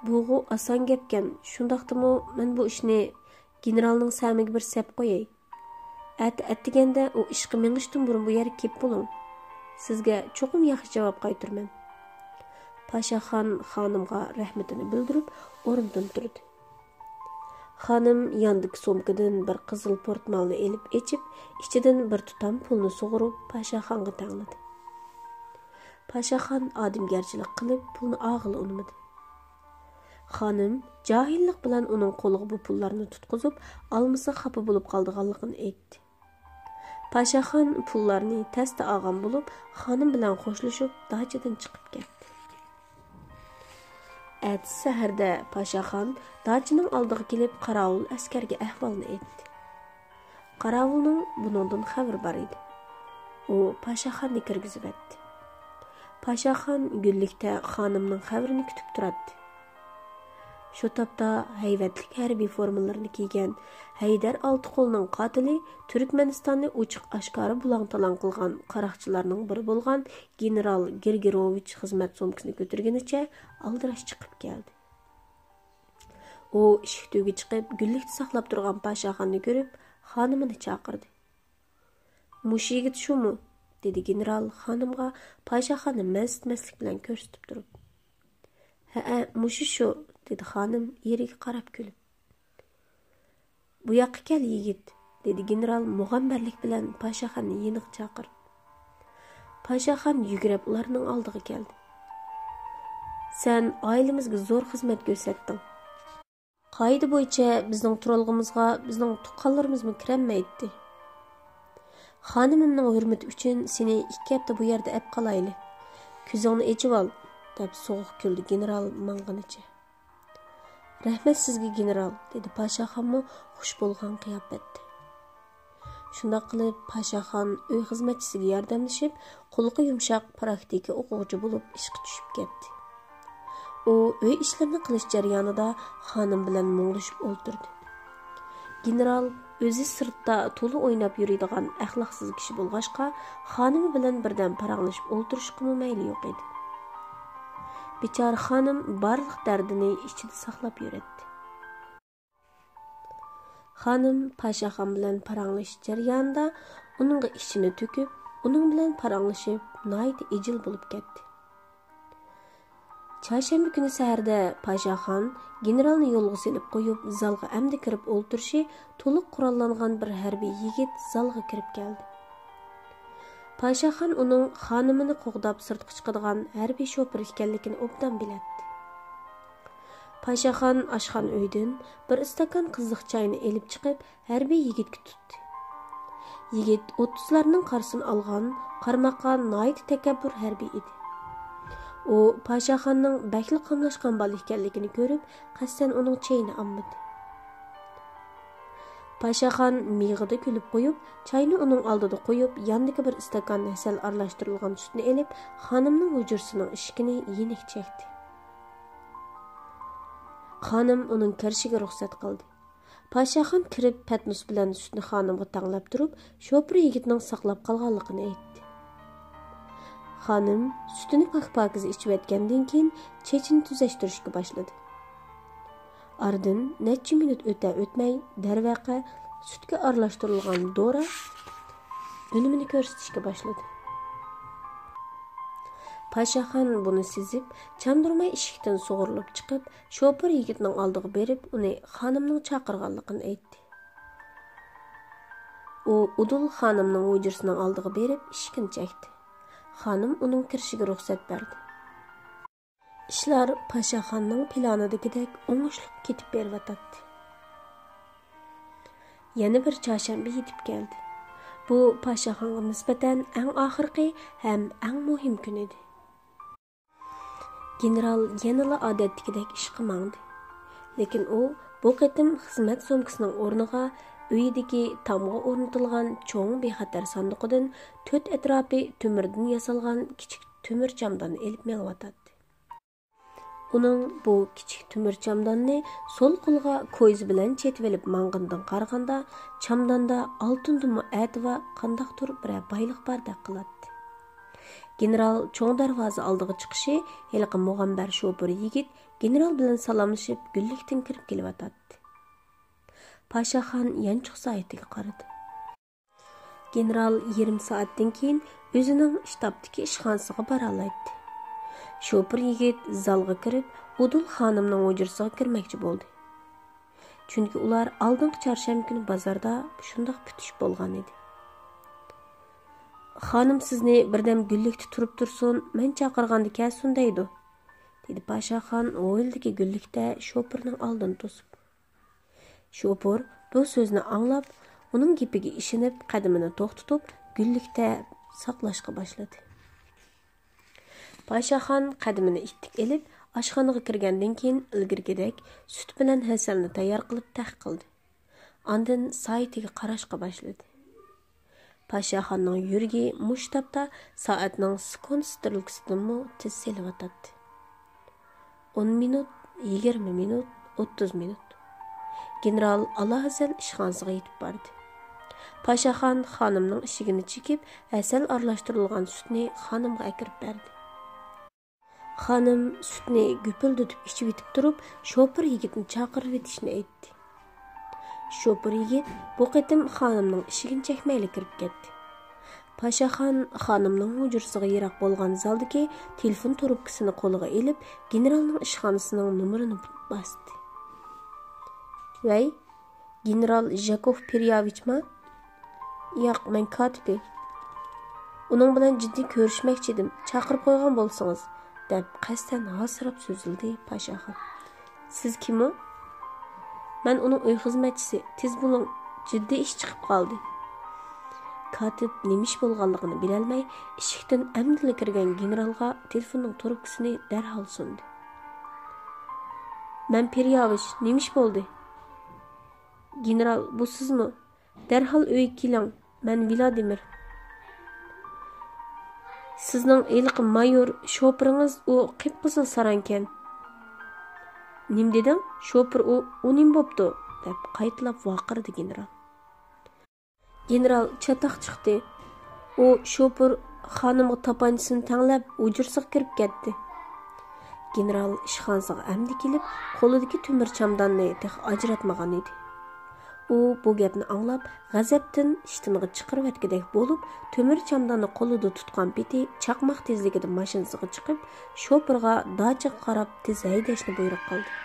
«بۇغۇ ئاسان گەپكەن. شۇنداقتىمۇ مەن بۇ ئىشنى گېنېرالنىڭ سەمىگە بىر سەپ قوياي. ئەتە ئەتىگەندە ئۇ ئىشقا مېڭىشتىن بۇرۇن بۇ يەرگە كېلىپ بولۇڭ. سىزگە چوقۇم ياخشى جاۋاب قايتۇرىمەن.» پاشاخان خانىمغا رەھمىتىنى بىلدۈرۈپ، ئورنىدىن تۇردى. خانىم ياندىكى سومكىدىن بىر قىزىل پورتمالنى ئېلىپ ئېچىپ، ئىچىدىن بىر تۇتام پۇلنى سۇغۇرۇپ، پاشاخانغا تەڭلىدى. پاشاخان ئادەمگەرچىلىك قىلىپ، پۇلنى ئالغىلى ئۇنىمىدى. خانىم جاھىللىق بىلەن ئۇنىڭ قولىغا بۇ پۇللارنى تۇتقۇزۇپ، ئالمىسا خاپا بولۇپ قالىدىغانلىقىنى ئېيتتى. پاشاخان پۇللارنى تەستە ئالغان بولۇپ، خانىم بىلەن خوشلىشىپ، داچىدىن چىقىپ كەتتى. ئەتىسى سەھەردە پاشاخان داچىنىڭ ئالدىغا كېلىپ، قاراۋۇل ئەسكەرگە ئەھۋالنى ئېيتتى. قاراۋۇلنىڭ بۇنىڭدىن خەۋىرى بار ئىدى. ئۇ پاشاخاننى كىرگۈزۈۋەتتى. پاشاخان گۈللۈكتە خانىمنىڭ خەۋىرىنى كۈتۈپ تۇراتتى. شۇ تاپتا ھەيۋەتلىك ھەربىي فورمىلىرىنى كىيگەن ھەيدەر ئالتە قولنىڭ قاتىلى، تۈركمەنىستاننى ئوچۇق-ئاشكارا بۇلاڭ-تالاڭ قىلغان قاراقچىلارنىڭ بىرى بولغان گېنېرال گىرگىروۋىچ خىزمەت سومكىسىنى كۆتۈرگىنىچە ئالدىراش چىقىپ كەلدى. ئۇ ئىشىك تۈۋىگە چىقىپ، گۈللۈكتە ساقلاپ تۇرغان پاشاخاننى كۆرۈپ، خانىمىنى چاقىردى. «مۇشۇ يىگىت شۇمۇ؟» دېدى گېنېرال خانىمغا پاشاخاننى مەنسىتمەسلىك بىلەن كۆرسىتىپ تۇرۇپ. «ھەئە، مۇشۇ شۇ»، دېدى خانىم ئېرىگە قاراپ كۈلۈپ. «بۇ ياققا كەل، يىگىت»، دېدى گېنېرال مۇغەمبەرلىك بىلەن پاشاخاننى يېنىغا چاقىرىپ. پاشاخان يۈگۈرۈپ ئۇلارنىڭ ئالدىغا كەلدى. «سەن ئائىلىمىزگە زور خىزمەت كۆرسەتتىڭ. قائىدە بويىچە بىزنىڭ تۇرالغۇمىزغا بىزنىڭ تۇغقانلىرىمىزمۇ كىرەلمەيتتى. خانىمىمنىڭ ھۆرمىتى ئۈچۈن سېنى ئىككى ھەپتە بۇ يەردە ئەپ قالايلى. كۆزۈڭنى ئېچىۋال»، دەپ سوغۇق كۈلدى گېنېرال ماڭغىنىچە. «رەھمەت سىزگە، گېنېرال»، دېدى پاشاخانمۇ خۇش بولغان قىياپەتتە. شۇنداق قىلىپ، پاشاخان ئۆي خىزمەتچىسىگە ياردەملىشىپ، قۇلىقى يۇمشاق پراكتىكا ئوقۇغۇچى بولۇپ ئىشقا چۈشۈپ كەتتى. ئۇ ئۆي ئىشلىرىنى قىلىش جەريانىدا خانىم بىلەن مۇڭدىشىپ ئولتۇردى. گېنېرال ئۆزى سىرتتا تولا ئويناپ يۈرىدىغان ئەخلاقسىز كىشى بولغاچقا، خانىمى بىلەن بىردەم پاراڭلىشىپ ئولتۇرۇشقىمۇ مەيلى يوق ئىدى. بىچارە خانىم بارلىق دەردىنى ئىچىدە ساقلاپ يۈرەتتى. خانىم پاشاخان بىلەن پاراڭلىشىش جەريانىدا ئۇنىڭغا ئىچىنى تۆكۈپ، ئۇنىڭ بىلەن پاراڭلىشىپ، ناھايىتى ئىجىل بولۇپ كەتتى. چارشەنبە كۈنى سەھەردە پاشاخان گېنېرالنى يولغا سېلىپ قويۇپ، زالغا ئەمدى كىرىپ ئولتۇرۇشى تولۇق قوراللانغان بىر ھەربىي يىگىت زالغا كىرىپ كەلدى. پاشاخان ئۇنىڭ خانىمىنى قوغداپ سىرتقا چىقىدىغان ھەربىي شوپۇر ئىكەنلىكىنى ئوبدان بىلەتتى. پاشاخان ئاشخانا ئۆيدىن بىر ئىستاكان قىزىق چاينى ئېلىپ چىقىپ، ھەربىي يىگىتكە تۇتتى. يىگىت ئوتتۇزلارنىڭ قارىسىنى ئالغان، قارىماققا ناھايىتى تەكەببۇر ھەربىي ئىدى. ئۇ پاشاخاننىڭ بەكلا قاملاشقان بالا ئىكەنلىكىنى كۆرۈپ، قەستەن ئۇنىڭ چېيىنى ئالمىدى. پاشاخان مىغىدا كۈلۈپ قويۇپ، چاينى ئۇنىڭ ئالدىدا قويۇپ، ياندىكى بىر ئىستاكان ھەسەل ئارىلاشتۇرۇلغان سۈتنى ئېلىپ، خانىمنىڭ ھۇجرىسىنىڭ ئىشىكىنى يېنىك چەكتى. خانىم ئۇنىڭ كىرىشىگە رۇخسەت قىلدى. پاشاخان كىرىپ، پەتنۇس بىلەن سۈتنى خانىمغا تەڭلەپ تۇرۇپ، شوپۇر يىگىتنىڭ ساقلاپ قالغانلىقىنى ئېيتتى. خانىم سۈتىنى پاك-پاكىزە ئىچىۋەتكەندىن كېيىن، چېچىنى تۈزەشتۈرۈشكە باشلىدى. ئارىدىن نەچچە مىنۇت ئۆتە-ئۆتمەي، دەرۋەقە، سۈتكە ئارىلاشتۇرۇلغان دورا ئۈنۈمىنى كۆرسىتىشكە باشلىدى. پاشاخان بۇنى سېزىپ، چاندۇرماي ئىشىكتىن سۇغۇرۇلۇپ چىقىپ، شوپۇر يىگىتنىڭ ئالدىغا بېرىپ، ئۇنى خانىمنىڭ چاقىرغانلىقىنى ئېيتتى. ئۇ ئۇدۇل خانىمنىڭ ھۇجرىسىنىڭ ئالدىغا بېرىپ، ئىشىكنى چەكتى. خانىم ئۇنىڭ كىرىشىگە رۇخسەت بەردى. ئىشلار پاشاخاننىڭ پىلانىدىكىدەك ئوڭۇشلۇق كېتىپ بېرىۋاتاتتى. يەنە بىر چارشەنبە يېتىپ كەلدى. بۇ پاشاخانغا نىسبەتەن ئەڭ ئاخىرقى ھەم ئەڭ مۇھىم كۈن ئىدى. گېنېرال يەنىلا ئادەتتىكىدەك ئىشقا ماڭدى. لېكىن ئۇ بۇ قېتىم خىزمەت سومكىسىنىڭ ئورنىغا ئۆيىدىكى تامغا ئورنىتىلغان چوڭ بىخەتەر ساندۇقىدىن تۆت ئەتراپى تۆمۈردىن ياسالغان كىچىك تۆمۈر چامداننى ئېلىپ مېڭىۋاتاتتى. ئۇنىڭ بۇ كىچىك تۆمۈر چامداننى سول قولىغا كويزا بىلەن چېتىۋېلىپ ماڭغىنىدىن قارىغاندا، چامداندا ئالتۇندىنمۇ ئەتىۋا قانداقتۇر بىرەر بايلىق باردەك قىلاتتى. گېنېرال چوڭ دەرۋازا ئالدىغا چىقىشى، ھېلىقى مۇغەمبەر شوپۇر يىگىت گېنېرال بىلەن سالاملىشىپ، گۈللۈكتىن كىرىپ كېلىۋاتاتتى. پاشاخان يانچۇق سائىتىگە قارىدى. گېنېرال يېرىم سائەتتىن كېيىن ئۆزىنىڭ شتابتىكى ئىشخانىسىغا بارالايتتى. شوپۇر يىگىت زالغا كىرىپ، ئۇدۇل خانىمنىڭ ھۇجرىسىغا كىرمەكچى بولدى. چۈنكى ئۇلار ئالدىنقى چارشەنبە كۈنى بازاردا شۇنداق پۈتۈشۈپ بولغان ئىدى. «خانىم سىزنى بىردەم گۈللۈكتە تۇرۇپ تۇرسۇن، مەن چاقىرغاندا كەلسۇن دەيدۇ»، دېدى پاشاخان ھويلىدىكى گۈللۈكتە شوپۇرنىڭ ئالدىنى توسۇپ. شوپۇر بۇ سۆزنى ئاڭلاپ، ئۇنىڭ گېپىگە ئىشىنىپ، قەدىمىنى توختىتىپ، گۈللۈكتە ساقلاشقا باشلىدى. پاشاخان قەدىمىنى ئىتتىك ئېلىپ، ئاشخانىغا كىرگەندىن كېيىن، ئىلگىرىكىدەك سۈت بىلەن ھەسەلنى تەييار قىلىپ تەخت قىلدى. ئاندىن سائىتىگە قاراشقا باشلىدى. پاشاخاننىڭ يۈرىكى مۇشۇ تاپتا سائەتنىڭ سېكۇنت سترېلكىسىدىنمۇ تېز سېلىۋاتاتتى. ئون مىنۇت، يىگىرمە مىنۇت، ئوتتۇز مىنۇت. گېنېرال ئالاھازەل ئىشخانىسىغا يېتىپ باردى. پاشاخان خانىمنىڭ ئىشىكىنى چېكىپ، ھەسەل ئارىلاشتۇرۇلغان سۈتنى خانىمغا ئەكىرىپ بەردى. خانىم سۈتنى گۈپۈلدىتىپ ئىچىۋېتىپ تۇرۇپ، شوپۇر يىگىتنى چاقىرىۋېتىشنى ئېيتتى. شوپۇر يىگىت بۇ قېتىم خانىمنىڭ ئىشىكىنى چەكمەيلا كىرىپ كەتتى. پاشاخان خانىمنىڭ ھۇجرىسىغا يىراق بولغان زالدىكى تېلېفون تۇرۇپكىسىنى قولىغا ئېلىپ، گېنېرالنىڭ ئىشخانىسىنىڭ نومۇرىنى باستى. ۋەي، گېنېرال ژاكوف پېرياۋىچما؟ ياق، مەن كاتىپى. ئۇنىڭ بىلەن جىددىي كۆرۈشمەكچى ئىدىم، چاقىرىپ قويغان بولسىڭىز، دەپ قەستەن ھاسىراپ سۆزلىدى پاشاخان. سىز كىم ئۇ؟ مەن ئۇنىڭ ئۆي خىزمەتچىسى. تېز بولۇڭ، جىددىي ئىش چىقىپ قالدى. كاتىپ نېمە ئىش بولغانلىقىنى بىلەلمەي، ئىشىكتىن ئەمدىلا كىرگەن گېنېرالغا تېلېفوننىڭ تۇرۇپكىسىنى دەرھال سۇندى. مەن پېرياۋىچ، نېمە ئىش بولدى؟ گېنېرال، بۇ سىزمۇ؟ دەرھال ئۆيگە كېلىڭ، مەن ۋلادىمىر. سىزنىڭ ھېلىقى مايور شوپۇرىڭىز، ئۇ قىپقىزىل ساراڭكەن. نېمە دېدىڭ؟ شوپۇر ئۇ، ئۇ نېمە بوپتۇ؟ دەپ قايتىلاپ ۋارقىرىدى گېنېرال. گېنېرال چاتاق چىقتى. ئۇ شوپۇر خانىمغا تاپانچىسىنى تەڭلەپ، ھۇجرىسىغا كىرىپ كەتتى. گېنېرال ئىشخانىسىغا ئەمدى كېلىپ، قولىدىكى تۆمۈر چامداننى تېخى ئاجراتمىغان ئىدى. ئۇ بۇ گەپنى ئاڭلاپ، غەزەپتىن ئىشتىنىغا چىقىرىۋەتكۈدەك بولۇپ، تۆمۈر چامداننى قولىدا تۇتقان پېتى چاقماق تېزلىكىدە ماشىنىسىغا چىقىپ، شوپۇرغا داچىغا قاراپ تېز ھەيدەشنى بۇيرۇق قىلدى.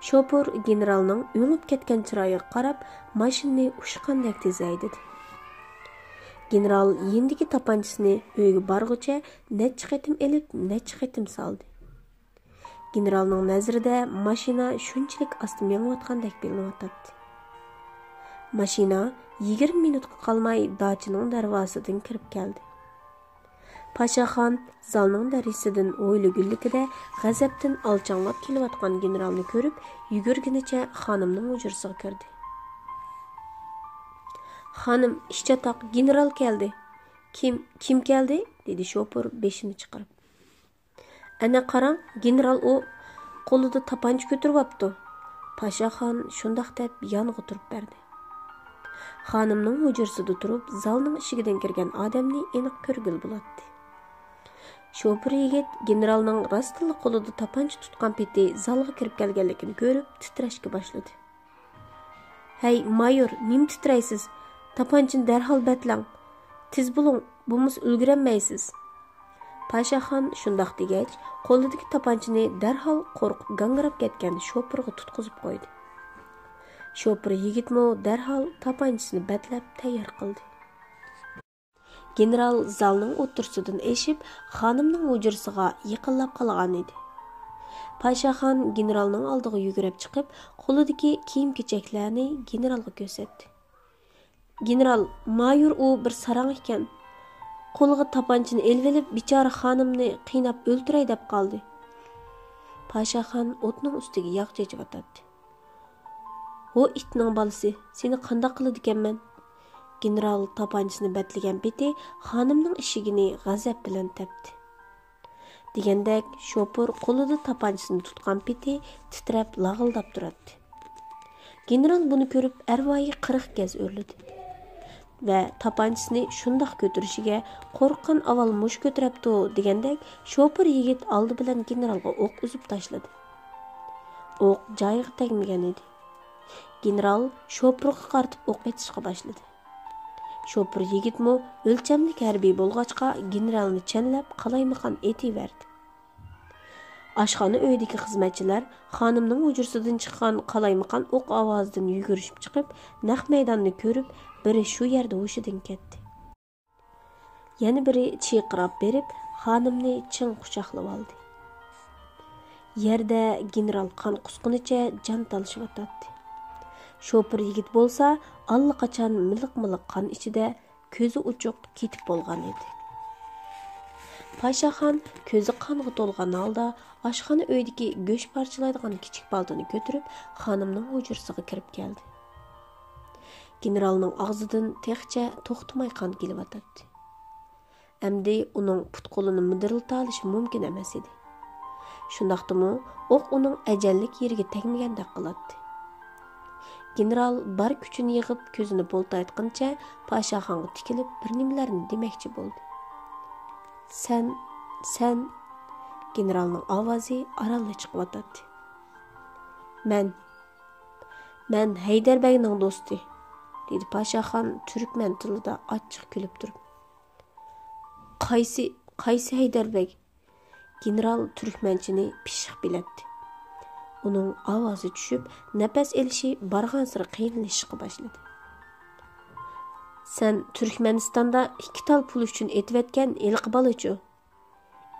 شوپۇر گېنېرالنىڭ ئۆڭۈپ كەتكەن چىرايىغا قاراپ، ماشىنىنى ئۇچقاندەك تېز ھەيدىدى. گېنېرال يېنىدىكى تاپانچىسىنى ئۆيگە بارغۇچە نەچچە قېتىم ئېلىپ، نەچچە قېتىم سالدى. گېنېرالنىڭ نەزىرىدە ماشىنا شۇنچىلىك ئاستا مېڭىۋاتقاندەك بىلىنىۋاتاتتى. ماشىنا يىگىرمە مىنۇتقا قالماي داچىنىڭ دەرۋازىسىدىن كىرىپ كەلدى. پاشاخان زالنىڭ دېرىزىسىدىن ھويلا گۈللۈكىدە غەزەپتىن ئالچاڭلاپ كېلىۋاتقان گېنېرالنى كۆرۈپ، يۈگۈرگىنىچە خانىمنىڭ ھۇجرىسىغا كىردى. خانىم، ئىش چاتاق، گېنېرال كەلدى. كىم، كىم كەلدى؟ دېدى شوپۇر بېشىنى چىقىرىپ. ئەنە قاراڭ، گېنېرال ئۇ، قولىدا تاپانچا كۆتۈرۈۋاپتۇ. پاشاخان شۇنداق دەپ يانغا تۇرۇپ بەردى. خانىمنىڭ ھۇجرىسىدا تۇرۇپ، زالنىڭ ئىشىكىدىن كىرگەن ئادەمنى ئېنىق كۆرگىلى بولاتتى. شوپۇر يىگىت گېنېرالنىڭ راستتىنلا قولىدا تاپانچا تۇتقان پېتى زالغا كىرىپ كەلگەنلىكىنى كۆرۈپ، تىترەشكە باشلىدى. ھەي، مايور، نېمە تىترەيسىز؟ تاپانچىنى دەرھال بەتلەڭ. تېز بولۇڭ، بولمىسا ئۈلگۈرەلمەيسىز. پاشاخان شۇنداق دېگەچ، قولىدىكى تاپانچىنى دەرھال قورقۇپ گاڭگىراپ كەتكەن شوپۇرغا تۇتقۇزۇپ قويدى. شوپۇر يىگىتمۇ دەرھال تاپانچىسىنى بەتلەپ تەييار قىلدى. گېنېرال زالنىڭ ئوتتۇرىسىدىن ئېشىپ، خانىمنىڭ ھۇجرىسىغا يېقىنلاپ قالغان ئىدى. پاشاخان گېنېرالنىڭ ئالدىغا يۈگۈرۈپ چىقىپ، قولىدىكى كىيىم-كېچەكلەرنى گېنېرالغا كۆرسەتتى. گېنېرال، مايور ئۇ بىر ساراڭ ئىكەن. قولىغا تاپانچىنى ئېلىۋېلىپ، بىچارە خانىمنى قىيناپ ئۆلتۈرەي دەپ قالدى. پاشاخان ئوتنىڭ ئۈستىگە ياغ چېچىۋاتاتتى. ھو ئىتنىڭ بالىسى، سېنى قانداق قىلىدىكەنمەن؟ گېنېرال تاپانچىسىنى بەتلىگەن پېتى خانىمنىڭ ئىشىكىنى غەزەپ بىلەن تەپتى. دېگەندەك، شوپۇر قولىدا تاپانچىسىنى تۇتقان پېتى تىترەپ، لاغىلداپ تۇراتتى. گېنېرال بۇنى كۆرۈپ، ئەرۋايى قىرىق گەز ئۆرلىدى ۋە تاپانچىسىنى شۇنداق كۆتۈرۈشىگە، قورققان ئاۋۋال مۇشۇ كۆتۈرەپتۇ دېگەندەك، شوپۇر يىگىت ئالدى بىلەن گېنېرالغا ئوق ئۈزۈپ تاشلىدى. ئوق جايىغا تەگمىگەن ئىدى. گېنېرال شوپۇرغا قارىتىپ ئوق ئېتىشقا باشلىدى. شوپۇر يىگىتمۇ ئۆلچەملىك ھەربىي بولغاچقا، گېنېرالنى چەنلەپ، قالايمىقان ئېتىۋەردى. ئاشخانا ئۆيىدىكى خىزمەتچىلەر خانىمنىڭ ھۇجرىسىدىن چىققان قالايمىقان ئوق ئاۋازىدىن يۈگۈرۈشۈپ چىقىپ، نەق مەيداننى كۆرۈپ، بىرى شۇ يەردە ھوشىدىن كەتتى. يەنە بىرى چىرقىراپ بېرىپ، خانىمنى چىڭ قۇچاقلىۋالدى. يەردە گېنېرال قان قۇسقىنىچە جان تالىشىۋاتاتتى. شوپۇر يىگىت بولسا ئاللىقاچان مىلىق-مىلىق قان ئىچىدە، كۆزى ئوچۇق كېتىپ بولغان ئىدى. پاشاخان كۆزى قانغا تولغان ھالدا ئاشخانا ئۆيىدىكى گۆش پارچىلايدىغان كىچىك پالتىنى كۆتۈرۈپ، خانىمنىڭ ھۇجرىسىغا كىرىپ كەلدى. گېنېرالنىڭ ئاغزىدىن تېخىچە توختىماي قان كېلىۋاتاتتى. ئەمدى ئۇنىڭ پۇت-قولىنى مىدىرلىتالىشى مۇمكىن ئەمەس ئىدى. شۇنداقتىمۇ ئوق ئۇنىڭ ئەجەللىك يېرىگە تەگمىگەندەك قىلاتتى. گېنېرال بار كۈچىنى يىغىپ، كۆزىنى بولتايتقىنىچە پاشاخانغا تىكىلىپ، بىر نېمىلەرنى دېمەكچى بولدى. سەن، سەن، گېنېرالنىڭ ئاۋازى ئارانلا چىقىۋاتاتتى. مەن، مەن ھەيدەر بەگنىڭ دوستى، دېدى پاشاخان تۈركمەن تىلىدا ئاچچىق كۈلۈپ تۇرۇپ. قايسى، قايسى ھەيدەر بەگ؟ گېنېرال تۈركمەنچىنى پىششىق بىلەتتى. ئۇنىڭ ئاۋازى چۈشۈپ، نەپەس ئېلىشى بارغانسېرى قىيىنلىشىشقا باشلىدى. سەن تۈركمەنىستاندا ئىككى تال پۇل ئۈچۈن ئېتىۋەتكەن ھېلىقى بالىچۇ؟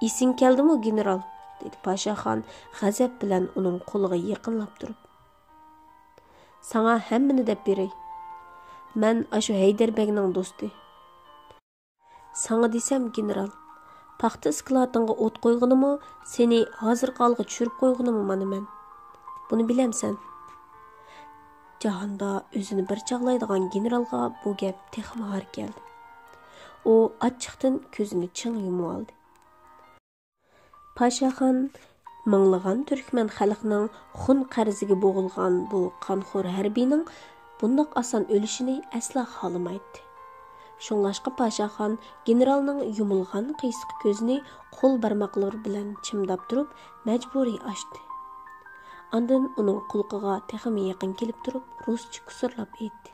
ئېسىڭ كەلدىمۇ، گېنېرال؟ دېدى پاشاخان غەزەپ بىلەن ئۇنىڭ قولىغا يېقىنلاپ تۇرۇپ. ساڭا ھەممىنى دەپ بېرەي. مەن ئاشۇ ھەيدەر بەگنىڭ دوستى. ساڭا دېسەم، گېنېرال، پاختا ئىسكىلاتىڭغا ئوت قويغىنىمۇ، سېنى ھازىرقى ھالغا چۈشۈرۈپ قويغىنىمۇ مانا مەن. بۇنى بىلەمسەن؟ جاھاندا ئۆزىنى بىر چاغلايدىغان گېنېرالغا بۇ گەپ تېخىمۇ ھار كەلدى. ئۇ ئاچچىقتىن كۆزىنى چىڭ يۇمۇۋالدى. پاشاخان مىڭلىغان تۈركمەن خەلقنىڭ خۇن قەرزىگە بوغۇلغان بۇ قانخور ھەربىينىڭ بۇنداق ئاسان ئۆلۈشىنى ئەسلا خالىمايتتى. شۇڭلاشقا پاشاخان گېنېرالنىڭ يۇمۇلغان قىيسىق كۆزىنى قول بارماقلىرى بىلەن چىمداپ تۇرۇپ مەجبۇرىي ئاچتى. ئاندىن ئۇنىڭ قۇلىقىغا تېخىمۇ يېقىن كېلىپ تۇرۇپ رۇسچە كۇسۇرلاپ ئېيتتى: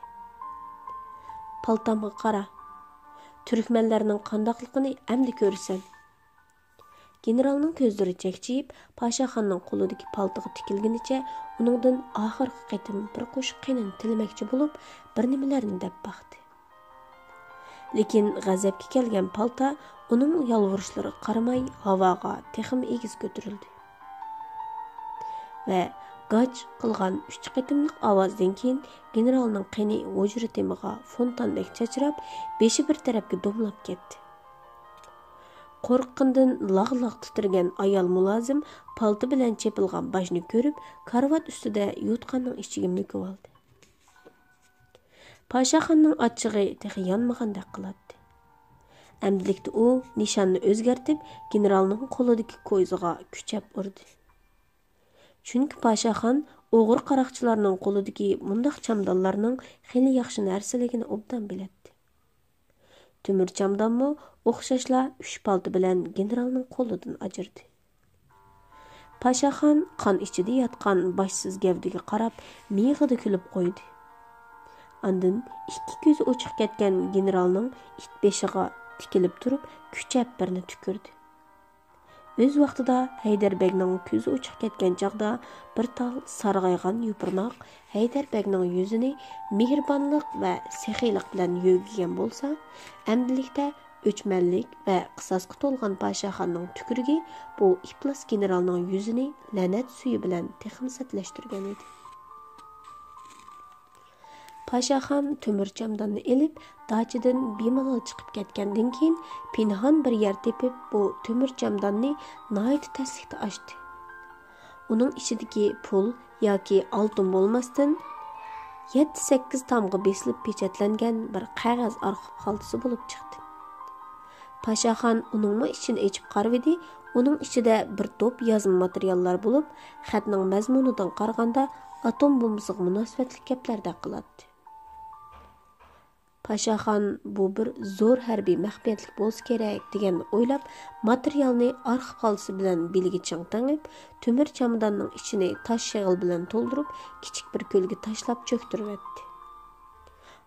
پالتامغا قارا. تۈركمەنلەرنىڭ قانداقلىقىنى ئەمدى كۆرىسەن. گېنېرالنىڭ كۆزلىرى چەكچىيىپ، پاشاخاننىڭ قولىدىكى پالتىغا تىكىلگىنىچە ئۇنىڭدىن ئاخىرقى قېتىم بىر قوشۇق قېنىنى تىلىمەكچى بولۇپ، بىر نېمىلەرنى دەپ باقتى. لېكىن غەزەپكە كەلگەن پالتا ئۇنىڭ يالۋۇرۇشلىرىغا قارىماي ھاۋاغا تېخىمۇ ئېگىز كۆتۈرۈلدى. ۋە گاچ قىلغان ئۈچ قېتىملىق ئاۋازدىن كېيىن گېنېرالنىڭ قېنى ھۇجرا تېمىغا فونتاندەك چاچراپ، بېشى بىر تەرەپكە دومىلاپ كەتتى. قورققىنىدىن لاغ-لاغ تىترىگەن ئايال مۇلازىم پالتا بىلەن چېپىلغان باشنى كۆرۈپ، كارىۋات ئۈستىدە يوتقاننىڭ ئىچىگە مۆكۈۋالدى. پاشاخاننىڭ ئاچچىقى تېخى يانمىغاندەك قىلاتتى. ئەمدىلىكتە ئۇ نىشاننى ئۆزگەرتىپ، گېنېرالنىڭ قولىدىكى كويزىغا كۈچەپ ئۇردى. چۈنكى پاشاخان ئوغرى قاراقچىلارنىڭ قولىدىكى مۇنداق چامدانلارنىڭ خېلى ياخشى نەرسىلىكىنى ئوبدان بىلەتتى. تۆمۈر چامدانمۇ ئوخشاشلا ئۈچ پالتا بىلەن گېنېرالنىڭ قولىدىن ئاجرىدى. پاشاخان قان ئىچىدە ياتقان باشسىز گەۋدىگە قاراپ مىيىقىدا كۈلۈپ قويدى. ئاندىن ئىككى كۆزى ئوچۇق كەتكەن گېنېرالنىڭ ئىت بېشىغا تىكىلىپ تۇرۇپ كۈچەپ بىرنى تۈكۈردى. ئۆز ۋاقتىدا ھەيدەر بەگنىڭ كۆزى ئوچۇق كەتكەن چاغدا بىر تال سارغايغان يوپۇرماق ھەيدەر بەگنىڭ يۈزىنى مېھرىبانلىق ۋە سېخىيلىق بىلەن يۆگىگەن بولسا، ئەمدىلىكتە ئۆچمەنلىك ۋە قىساسقا تولغان پاشاخاننىڭ تۈكرۈكى بۇ ئىپلاس گېنېرالنىڭ يۈزىنى لەنەت سۈيى بىلەن تېخىمۇ سەتلەشتۈرگەن ئىدى. پاشاخان تۆمۈر چامداننى ئېلىپ، داچىدىن بىمالال چىقىپ كەتكەندىن كېيىن، پىنھان بىر يەر تېپىپ، بۇ تۆمۈر چامداننى ناھايىتى تەسلىكتە ئاچتى. ئۇنىڭ ئىچىدىكى پۇل ياكى ئالتۇن بولماستىن، يەتتە-سەككىز تامغا بېسىلىپ پېچەتلەنگەن بىر قەغەز ئارخىپ خالتىسى بولۇپ چىقتى. پاشاخان ئۇنىڭمۇ ئىچىنى ئېچىپ قارىۋىدى، ئۇنىڭ ئىچىدە بىر توپ يازما ماتېرىياللار بولۇپ، خەتنىڭ مەزمۇنىدىن قارىغاندا، ئاتوم بومبىسىغا مۇناسىۋەتلىك گەپلەردەك قىلاتتى. پاشاخان بۇ بىر زور ھەربىي مەخپىيەتلىك بولسا كېرەك دېگەننى ئويلاپ، ماتېرىيالنى ئارخىپ خالتىسى بىلەن بېلىگە چىڭ تېڭىپ، تۆمۈر چامداننىڭ ئىچىنى تاش شېغىل بىلەن تولدۇرۇپ، كىچىك بىر كۆلگە تاشلاپ چۆكتۈرۈۋەتتى.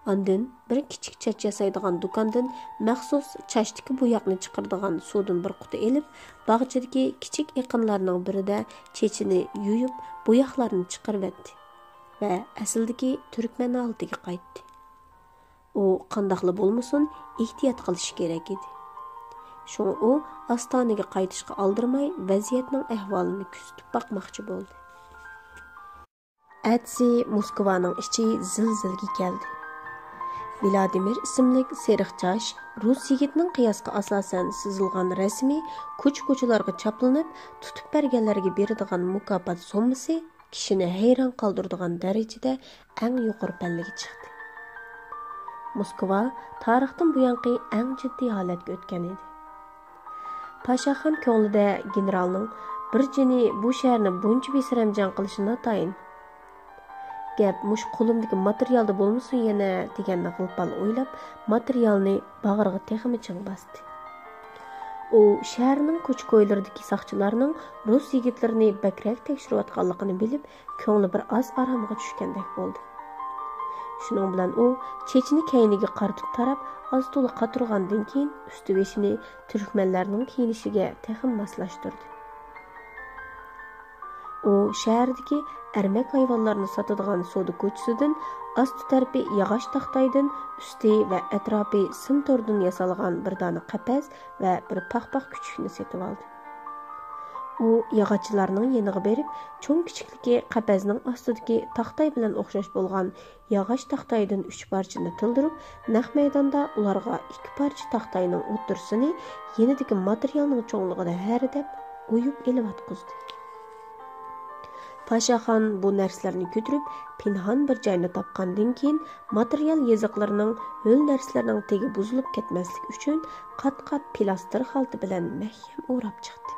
ئاندىن بىر كىچىك چاچ ياسايدىغان دۇكاندىن مەخسۇس چاچتىكى بوياقنى چىقىرىدىغان سۇدىن بىر قۇتا ئېلىپ، باغچىدىكى كىچىك ئېقىنلارنىڭ بىرىدە چېچىنى يۇيۇپ، بوياقلارنى چىقىرىۋەتتى ۋە ئەسلىدىكى تۈركمەن ھالىتىگە قايتتى. ئۇ قانداقلا بولمىسۇن، ئېھتىيات قىلىشى كېرەك ئىدى. شۇڭا ئۇ ئاستانىگە قايتىشقا ئالدىرىماي، ۋەزىيەتنىڭ ئەھۋالىنى كۆزىتىپ باقماقچى بولدى. ئەتىسى موسكۋانىڭ ئىچى زىلزىلىگە كەلدى. ۋلادىمىر ئىسىملىك سېرىق چاچ رۇس يىگىتنىڭ قىياسقا ئاساسەن سىزىلغان رەسىمى كوچا-كوچىلارغا چاپلىنىپ، تۇتۇپ بەرگەنلەرگە بېرىدىغان مۇكاپات سوممىسى كىشىنى ھەيران قالدۇرىدىغان دەرىجىدە ئەڭ يۇقىرى پەللىگە چىقتى. موسكۋا تارىختىن بۇيانقى ئەڭ جىددىي ھالەتكە ئۆتكەن ئىدى. پاشاخان كۆڭلىدە گېنېرالنىڭ بىر جېنى بۇ شەھەرنى بۇنچە بىسەرەمجان قىلىشى ناتايىن. گەپ مۇشۇ قولۇمدىكى ماتېرىيالدا بولمىسۇن يەنە دېگەننى غىلپال ئويلاپ، ماتېرىيالنى باغرىغا تېخىمۇ چىڭ باستى. ئۇ شەھەرنىڭ كوچا-كويلىرىدىكى ساقچىلارنىڭ رۇس يىگىتلىرىنى بەكرەك تەكشۈرۈۋاتقانلىقىنى بىلىپ، كۆڭلى بىر ئاز ئارامىغا چۈشكەندەك بولدى. شۇنىڭ بىلەن ئۇ چېچىنى كەينىگە قارىتىپ تاراپ، ئاز تولا قاتۇرغاندىن كېيىن، ئۈستى بېشىنى تۈركمەنلەرنىڭ كىيىنىشىگە تېخىمۇ ماسلاشتۇردى. ئۇ شەھەردىكى ئەرمەك ھايۋانلارنى ساتىدىغان سودا كوچىسىدىن ئاستى تەرىپى ياغاچ تاختايدىن، ئۈستى ۋە ئەتراپى سىم توردىن ياسالغان بىر دانە قەپەس ۋە بىر پاخپاق كۈچۈكنى سېتىۋالدى. ئۇ ياغاچچىلارنىڭ يېنىغا بېرىپ، چوڭ-كىچىكلىكى قەپەسنىڭ ئاستىدىكى تاختاي بىلەن ئوخشاش بولغان ياغاچ تاختايدىن ئۈچ پارچىنى تىلدۇرۇپ، نەق مەيداندا ئۇلارغا ئىككى پارچە تاختاينىڭ ئوتتۇرىسىنى يېنىدىكى ماتېرىيالنىڭ چوڭلۇقىدا ھەرىدەپ ئويۇپ ئېلىۋاتقۇزدى. پاشاخان بۇ نەرسىلەرنى كۆتۈرۈپ، پىنھان بىر جاينى تاپقاندىن كېيىن، ماتېرىيال يېزىقلىرىنىڭ، ھۆل نەرسىلەرنىڭ تېگى بۇزۇلۇپ كەتمەسلىكى ئۈچۈن، قات-قات پىلاستىر خالتا بىلەن مەھكەم ئوراپ چىقتى.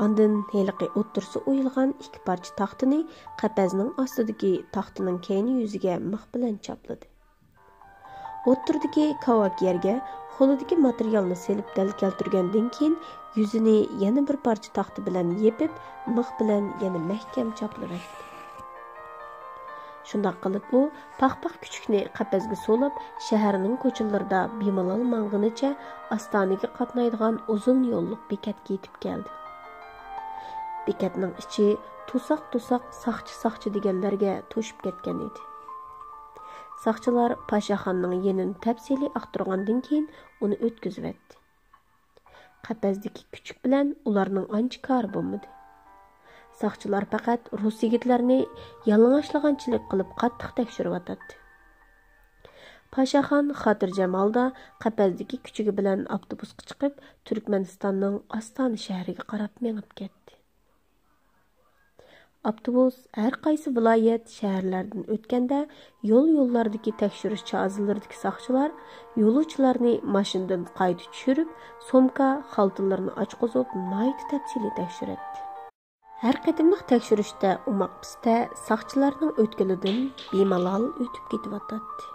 ئاندىن ھېلىقى ئوتتۇرىسى ئويۇلغان ئىككى پارچە تاختىنى قەپەسنىڭ ئاستىدىكى تاختىنىڭ كەينى يۈزىگە مىخ بىلەن چاپلىدى. ئوتتۇرىدىكى كاۋاك يەرگە قولىدىكى ماتېرىيالنى سېلىپ دەل كەلتۈرگەندىن كېيىن، يۈزىنى يەنە بىر پارچە تاختا بىلەن يېپىپ، مىخ بىلەن يەنە مەھكەم چاپلىۋەتتى. شۇنداق قىلىپ ئۇ پاخپاق كۈچۈكنى قەپەسكە سولاپ، شەھەرنىڭ كوچىلىرىدا بىمالال ماڭغىنىچە ئاستانىگە قاتنايدىغان ئۇزۇن يوللۇق بېكەتكە يېتىپ كەلدى. بېكەتنىڭ ئىچى توساق-توساق، ساقچى-ساقچى دېگەنلەرگە توشۇپ كەتكەن ئىدى. ساقچىلار پاشاخاننىڭ يېنىنى تەپسىلىي ئاختۇرغاندىن كېيىن ئۇنى ئۆتكۈزۈۋەتتى. قەپەستىكى كۈچۈك بىلەن ئۇلارنىڭ ئانچە كارى بولمىدى. ساقچىلار پەقەت رۇس يىگىتلەرنى يالىڭاچلىغانچىلىك قىلىپ قاتتىق تەكشۈرۈۋاتاتتى. پاشاخان خاتىرجەم ھالدا قەپەستىكى كۈچۈكى بىلەن ئاپتوبۇسقا چىقىپ، تۈركمەنىستاننىڭ ئاستانە شەھىرىگە قاراپ مېڭىپ كەتتى. ئاپتوبۇس ھەر قايسى ۋىلايەت، شەھەرلەردىن ئۆتكەندە، يول-يوللاردىكى تەكشۈرۈش چازىلىرىدىكى ساقچىلار يولۇچىلارنى ماشىنىدىن قايتا چۈشۈرۈپ، سومكا، خالتىلىرىنى ئاچقۇزۇپ، ناھايىتى تەپسىلىي تەكشۈرەتتى. ھەر قېتىملىق تەكشۈرۈشتە ئوماق پىستە ساقچىلارنىڭ ئۆتكىلىدىن بىمالال ئۆتۈپ كېتىۋاتاتتى.